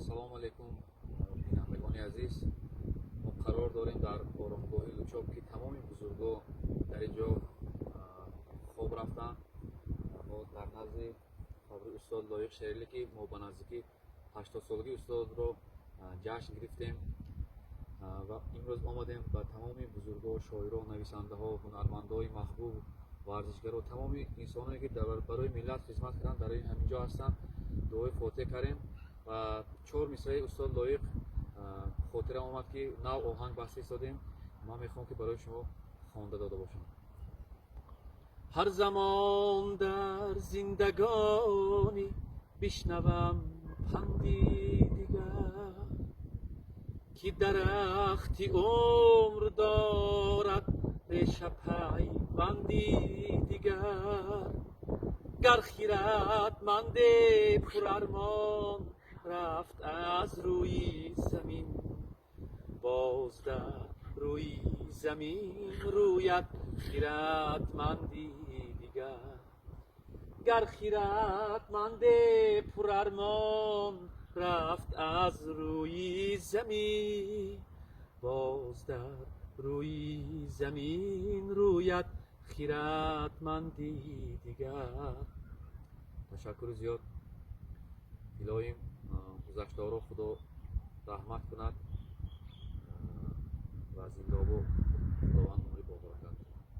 Ассалому алайкум, бинандагони азиз. Мо қарор дорем дар оромгоҳи Лучоб, ки тамоми бузургҳо дар ин ҷо хоб рафтанд. Мо дар назди қабри устод Лоиқ Шералӣ, ки мо ба наздикӣ 80-солагии устодро ҷашн гирифтем ва имрӯз омадем ба тамоми бузургҳо, шоиро, нависандаҳо, ҳунармандои маҳбуб, варзишгаро, тамоми инсоное, ки барои миллат хизмат карданд, дар ҳамин ҷо ҳастанд, дуои фотиҳа кардем ва чор мисраи устод Лоиқ хотирам омад, ки нав оҳанг баста истодем. Ман мехоҳам, ки барои шумо хонда дода бошам. Ҳар замон дар зиндагонӣ бишнавам панди дигар, ки дарахти умр дорад реша, пайванди дигар. Гар хиратманде пурармон рафт аз рӯи замин, боз дар рӯи замин рӯяд хиратманди дигар. Гар хиратманде пурармон рафт аз рӯи замин, боз дар рӯи замин рӯяд хиратманди дигар. Ташаккури зиёд. Илоҳим, гузаштаҳоро Худо раҳмат кунад ва зиндаобо Худованд.